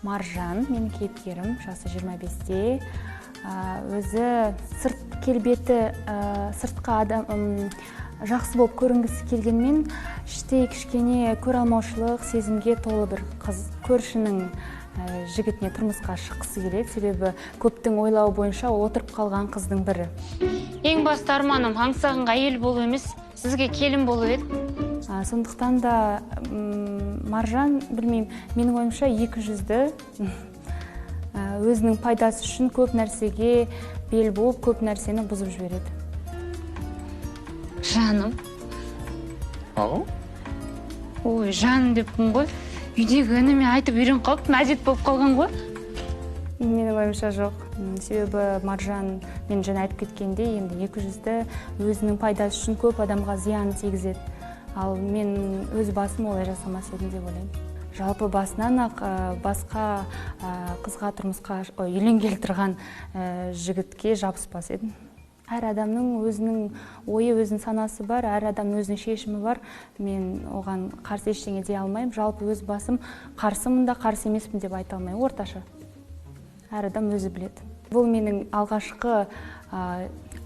Маржан, менің кейіпкерім, жасы 25-те. Өзі сырт келбеті, сыртқа адам жақсы болып көрінгісі келгенмен, іштей кішкене көре алмаушылық сезімге толы бір қыз. Көршінің жігітіне тұрмысқа шыққысы келеді, себебі көптің ойлауы бойынша ол отырып қалған қыздың бірі. Ең басты арманым аңсағанға әйел болу емес, сізге келін болу еді. Сондықтан да Маржан, білмеймін, менің ойымша екі жүзді, өзінің пайдасы үшін көп нәрсеге бел буып, көп нәрсені бұзып жібереді. Жаным. Ау? Ой, жаным деппін ғой. Үйдегі ініме айтып үйреніп қалыппын, әдет болып қалған ғой. Менің ойымша жоқ. Себебі Маржан, мен жаңа айтып кеткендей, енді екі жүзді, өзінің пайдасы үшін көп адамға зиян тигізеді. Ал мен өз басым олай жасамас едім деп ойлаймын. Жалпы басынан ақ басқа қызға тұрмысқа, ой, үйленгелі тұрған жігітке жабыспас едім. Әр адамның өзінің ойы, өзінің санасы бар, әр адамның өзінің шешімі бар. Мен оған қарсы ештеңе дей алмаймын. Жалпы өз басым қарсымын да, қарсы емеспін деп айта алмаймын. Орташа. Әр адам өзі біледі. Бұл менің алғашқы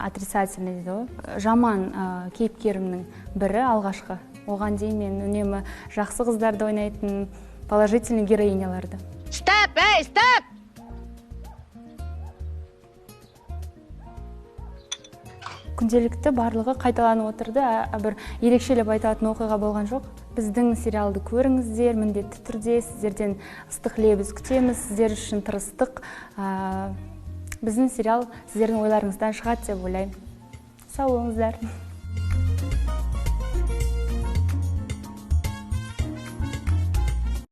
отрицательный дейді ғой, жаман кейіпкерімнің бірі алғашқы. Оған дейін мен үнемі жақсы қыздарды ойнайтын, положительный героиняларды. Стоп, эй, стоп! Күнделікті барлығы қайталанып отырды, бір ерекшелеп айтатын оқиға болған жоқ. Біздің сериалды көріңіздер, міндетті түрде сіздерден ыстық лебіз күтеміз, сіздер үшін тырыстық. Біздің сериал сіздердің ойларыңыздан шығады деп ойлаймын. Сау болыңыздар.